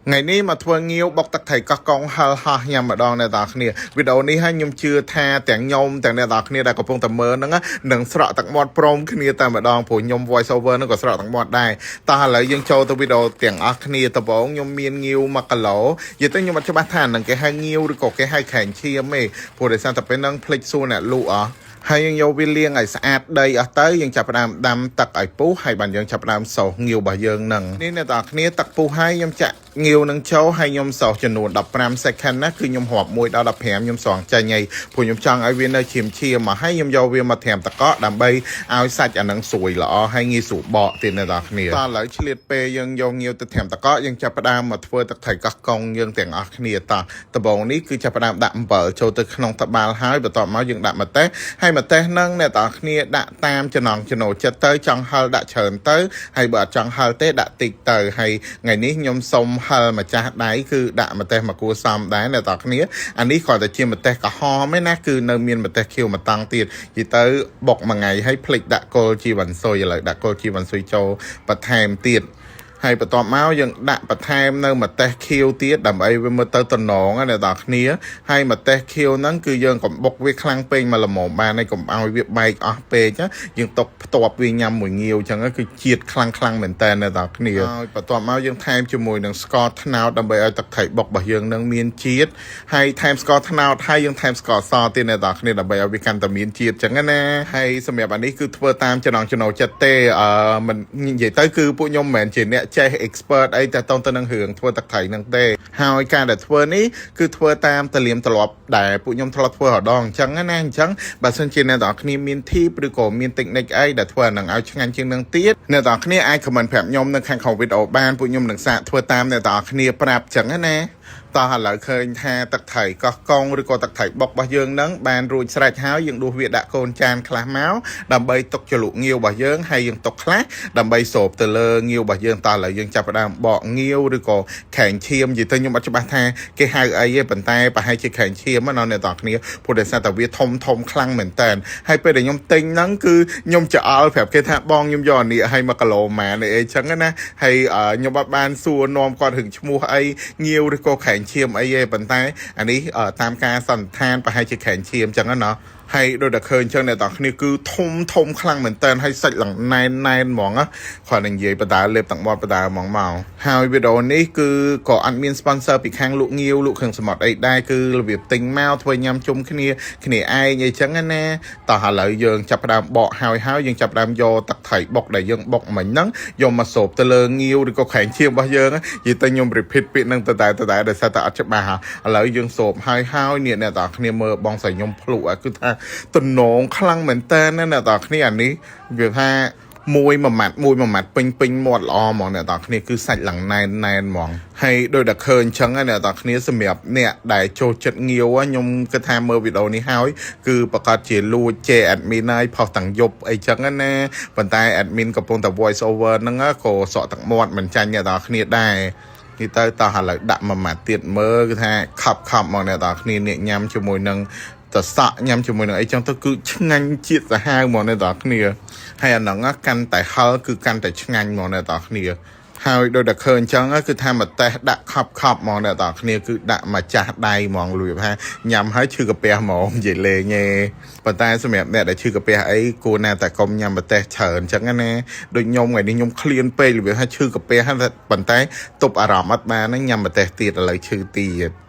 ថ្ងៃនេះមកធ្វើងាវបុកទឹកត្រីកោះកុងហិលហោះញ៉ាំម្ដងអ្នកនរគ្នាវីដេអូនេះហើយខ្ញុំជឿថាទាំងខ្ញុំទាំងអ្នកនរគ្នាដែលកំពុងតែមើលហ្នឹងនឹងស្រក់ទឹកមាត់ព្រមគ្នាតែម្ដងព្រោះខ្ញុំ voice over ហ្នឹងក៏ស្រក់ទឹកមាត់ដែរតោះឥឡូវយើងចូលទៅវីដេអូទាំងអស់គ្នាដំបូងខ្ញុំមានងាវ1គីឡូនិយាយទៅខ្ញុំអត់ច្បាស់ថានឹងគេហៅងាវឬក៏គេហៅខែងឈាមទេព្រោះដោយសារតែពេលហ្នឹងភ្លេចសួរអ្នកលក់អស់ហើយយើងយកវាលាងឲ្យស្អាតដីអស់ទៅយើងចាប់ផ្ដើមដាំទឹកឲ្យពុះហើយបានយើងចាប់ផ្ដើមសោសងាវរបស់យើងនឹងនេះអ្នកទាំងអស់គ្នាទឹកពុះហើយខ្ញុំចាក់ងាវនឹងចូលហើយខ្ញុំសោសចំនួន15 second ណាគឺខ្ញុំរាប់1ដល់15ខ្ញុំស្រង់ចេញហើយព្រោះខ្ញុំចង់ឲ្យវានៅឈាមឈាមមកហើយខ្ញុំយកវាមកត្រាំទឹកកកដើម្បីឲ្យសាច់អានឹងស្រួយល្អហើយងាយស្រួលបកទៀតអ្នកទាំងអស់គ្នាតោះឥឡូវឆ្លៀតពេលយើងយកងាវទៅត្រាំទឹកកកយើងចាប់ផ្ដើមមកធ្វើទឹកត្រីកោះកុងយើងទាំងអស់គ្នាតោះដំបូងនេះគឺចាប់ផ្ដើមដាក់អំបិលចូលទៅក្នុងត្បាល់ហើយបន្ទាប់មកយើងដាក់ម្ទេសហើយម្ទេសហ្នឹងអ្នកទាំងអស់គ្នាដាក់តាមចំណង់ចំណូលចិត្តទៅចង់ហឹលដាក់ច្រើនទៅហើយបើអត់ចង់ហឹលទេដាក់តិចទៅហើយថ្ងៃនេះខ្ញុំសុំហឹលម្ចាស់ដៃគឺដាក់ម្ទេសមកគួសមដែរអ្នកទាំងអស់គ្នាអានេះគ្រាន់តែជាម្ទេសក្រហមឯណាគឺនៅមានម្ទេសខៀវមួយតង់ទៀតនិយាយទៅបុកមួយថ្ងៃហើយភ្លេចដាក់គល់ជីវ៉ាន់ស៊ុយឥឡូវដាក់គល់ជីវ៉ាន់ស៊ុយចូលបន្ថែមទៀតហើយបន្ទាប់មកយើងដាក់បន្ថែមនៅម្ទេសខៀវទៀតដើម្បីវាមើលទៅតំណងណាអ្នកនរគ្នាហើយម្ទេសខៀវហ្នឹងគឺយើងកុំបុកវាខ្លាំងពេកមកល្មមបានហើយកុំឲ្យវាបែកអស់ពេកណាយើងຕົកផ្ទាប់វាញ៉ាំមួយងាវអញ្ចឹងគឺជាតិខ្លាំងខ្លាំងមែនតើអ្នកនរគ្នាហើយបន្ទាប់មកយើងថែមជាមួយនឹងស្ករត្នោតដើម្បីឲ្យទឹកត្រីបុករបស់យើងនឹងមានជាតិហើយថែមស្ករត្នោតហើយយើងថែមស្ករសទៀតអ្នកនរគ្នាដើម្បីឲ្យវាកាន់តែមានជាតិអញ្ចឹងណាហើយសម្រាប់អានេះគឺធ្វើតាមចំណង់ចំណូលចិត្តទេអឺមិននិយាយទៅគឺពួកខ្ញុំមិនមែនជាអ្នកចេះ expert អីតែតទៅនឹងរឿងធ្វើទឹកត្រីហ្នឹងទេហើយការដែលធ្វើនេះគឺធ្វើតាមតលៀមត្រឡប់ដែលពួកខ្ញុំធ្លាប់ធ្វើរដងអញ្ចឹងណាអញ្ចឹងបើសិនជាអ្នកទាំងអស់គ្នាមាន tip ឬក៏មាន technique អីដែលធ្វើអាហ្នឹងឲ្យឆ្ងាញ់ជាងនឹងទៀតអ្នកទាំងអស់គ្នាអាច comment ប្រាប់ខ្ញុំនៅខាងក្រោមវីដេអូបានពួកខ្ញុំនឹងសាកធ្វើតាមអ្នកទាំងអស់គ្នាប្រាប់អញ្ចឹងណាតោះឥឡូវឃើញថាទឹកត្រីកោះកុងឬក៏ទឹកត្រីបុករបស់យើងហ្នឹងបានរួចស្រេចហើយយើងដួសវាដាក់កូនចានខ្លះមកដើម្បីទុកជ្រលក់ងាវរបស់យើងហើយយើងទុកខ្លះដើម្បីស្រូបទៅលើងាវរបស់យើងតោះឥឡូវយើងចាប់ផ្ដើមបកងាវឬក៏ខែងឈាមនិយាយទៅខ្ញុំអត់ច្បាស់ថាគេហៅអីទេប៉ុន្តែប្រហែលជាខែងឈាមណាអ្នកទាំងគ្នាព្រោះដោយសារតែវាធំធំខ្លាំងមែនតើហើយពេលដែលខ្ញុំទិញហ្នឹងគឺខ្ញុំច្អល់ប្រាប់គេថាបងខ្ញុំយកអានេះឲ្យ1គីឡូម៉ានអីចឹងណាហើយខ្ញុំអត់បានសួរនាំគាត់រឿងឈ្មោះអីងាវឬក៏ខែងឈាមអីទេប៉ុន្តែអានេះតាមការសន្និដ្ឋានប្រហែលជាខែងឈាមចឹងណាហើយដូចតែឃើញចឹងអ្នកទាំងគ្នាគឺធំធំខ្លាំងមែនតើហើយសាច់ឡើងណែនណែនហ្មងណាគ្រាន់តែនិយាយបដាលេបទាំងមាត់បដាហ្មងមកហើយវីដេអូនេះគឺក៏អត់មាន sponsor ពីខាងលក់ងាវលក់គ្រឿងសមុទ្រអីដែរគឺរបៀបទិញមកធ្វើញ៉ាំជុំគ្នាគ្នាឯងអីចឹងណាតោះឥឡូវយើងចាប់ផ្ដើមបកហើយហើយយើងចាប់ផ្ដើមយកទឹកត្រីបុកដែលយើងបុកមិញហ្នឹងយកមកស្រូបទៅលើងាវឬក៏ខែងឈាមរបស់យើងនិយាយទៅខ្ញុំ repeat ពាក្យហ្នឹងតតែតតែដោយសារតែអត់ច្បាស់ឥឡូវយើងស្រូបហើយហើយនេះអ្នកទាំងគ្នាមើលបងស្រីខ្ញុំភ្លក់គឺថាតំណងខ្លាំងមែនតើណាអ្នកទាំងគ្នាអានេះវាថាមួយមួយម៉ាត់មួយមួយម៉ាត់ពេញពេញមាត់ល្អហ្មងអ្នកទាំងគ្នាគឺសាច់ឡើងណែនណែនហ្មងហើយដោយតែឃើញអញ្ចឹងអ្នកទាំងគ្នាសម្រាប់អ្នកដែលចូលចិត្តងាវខ្ញុំគិតថាមើលវីដេអូនេះហើយគឺប្រកាសជាលួចជេរ admin ហើយផុសទាំងយប់អីចឹងណាប៉ុន្តែ admin កំពុងតែ voice over ហ្នឹងក៏សក់ទឹកមាត់មិនចាញ់អ្នកទាំងគ្នាដែរនេះទៅតោះឥឡូវដាក់មួយម៉ាត់ទៀតមើលគឺថាខប់ខប់មកអ្នកទាំងគ្នានេះញ៉ាំជាមួយនឹងតសក់ញ៉ាំជាមួយនឹងអីចឹងទៅគឺឆ្ងាញ់ជាតិសាហាវហ្មងអ្នកទាំងគ្នាហើយអាហ្នឹងកាន់តែហឹលគឺកាន់តែឆ្ងាញ់ហ្មងអ្នកទាំងគ្នាហើយដោយតែឃើញអញ្ចឹងគឺថាម្ទេសដាក់ខប់ខប់ហ្មងអ្នកទាំងគ្នាគឺដាក់មកចាស់ដៃហ្មងលួយថាញ៉ាំហើយឈឺកាពះហ្មងនិយាយលេងទេប៉ុន្តែសម្រាប់អ្នកដែលឈឺកាពះអីគួរណាតែកុំញ៉ាំម្ទេសច្រើនអញ្ចឹងណាដូចខ្ញុំថ្ងៃនេះខ្ញុំឃ្លានពេករបៀបថាឈឺកាពះប៉ុន្តែទប់អារម្មណ៍អត់បានញ៉ាំម្ទេសទៀតឥឡូវឈឺទៀត។